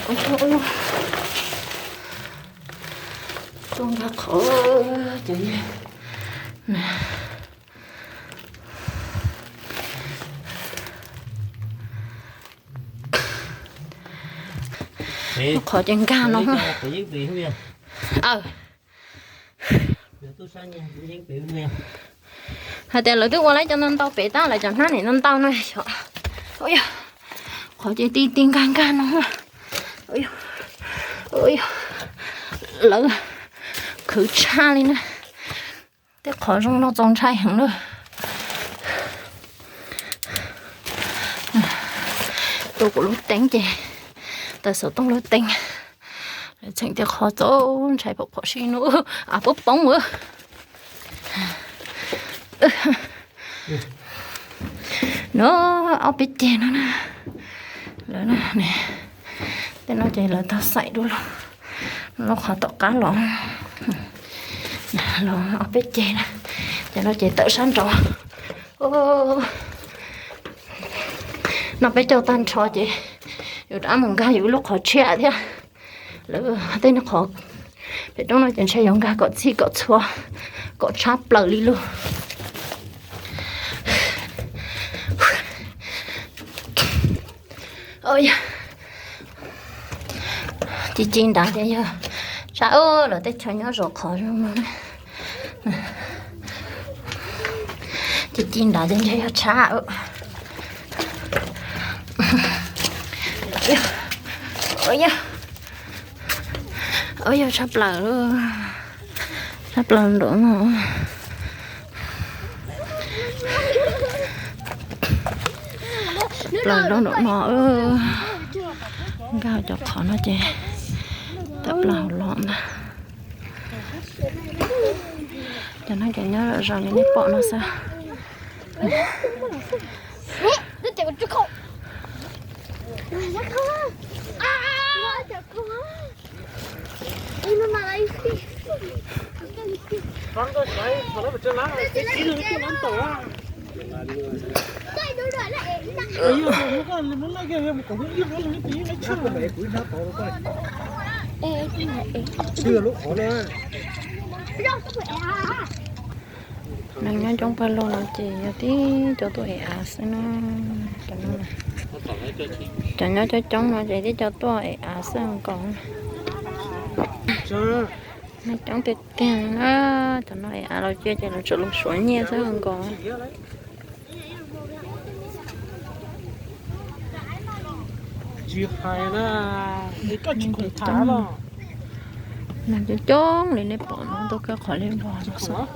Ua, tuaj nkag qhov cov yawg. Qhov ces nkag no. Hais tias lawv twb ua lawv cov ntau ntau pem tab lawv cov hnab nim ntau ntau no xyov. Qhov ces ti ti nkag nkag no. Lawv khwv tshaj li na. Tej qhov zoo no txaus ntshai heev na. Tus kuv lub teeb ces tawm xov tooj lub teeb. Txheem tej qhov txaus ntshai phom phom sib nub, av poob poob a. No, ob peb ceg no na. Lawv, tej no ces lawv tau xaim dua lub qhov tom qab los. Los ob peb ceg na, ces no ces tawm sab nraud. No peb caug tag nrho ces yuav rov mus nkag yus lub qhov tshiab thiab. Lawv tej qhov pem roob no ces ntshe yuav nkag kom txhij kom txhua, kom tshab plaws li lug. Ci ci nrad ces yog tshab, lawv teb chaws nyob zov qhov zoo no. Ci ci nrad ces ntshe yog tshab. Yog tshab plaws, tshab plaws nraum no. Plaws nraum no, nkag cov qhov no ces tawm plaws hauv los ntag. Cov no ces nyob zos li nej pom no xwb. Neeg nyob coob pawg lug no ces yog tib cov tuaj ev av xwb na. Cov nyob coob coob no ces tib cov tuaj ev av xwb nkaus. Neeg coob tiag tiag na. Cov no ev av los cia ces lawv tsuas los suav nyiaj xwb nkaus. Neeg coob coob li nej pom no tuaj kawg qhov li vog no xwb.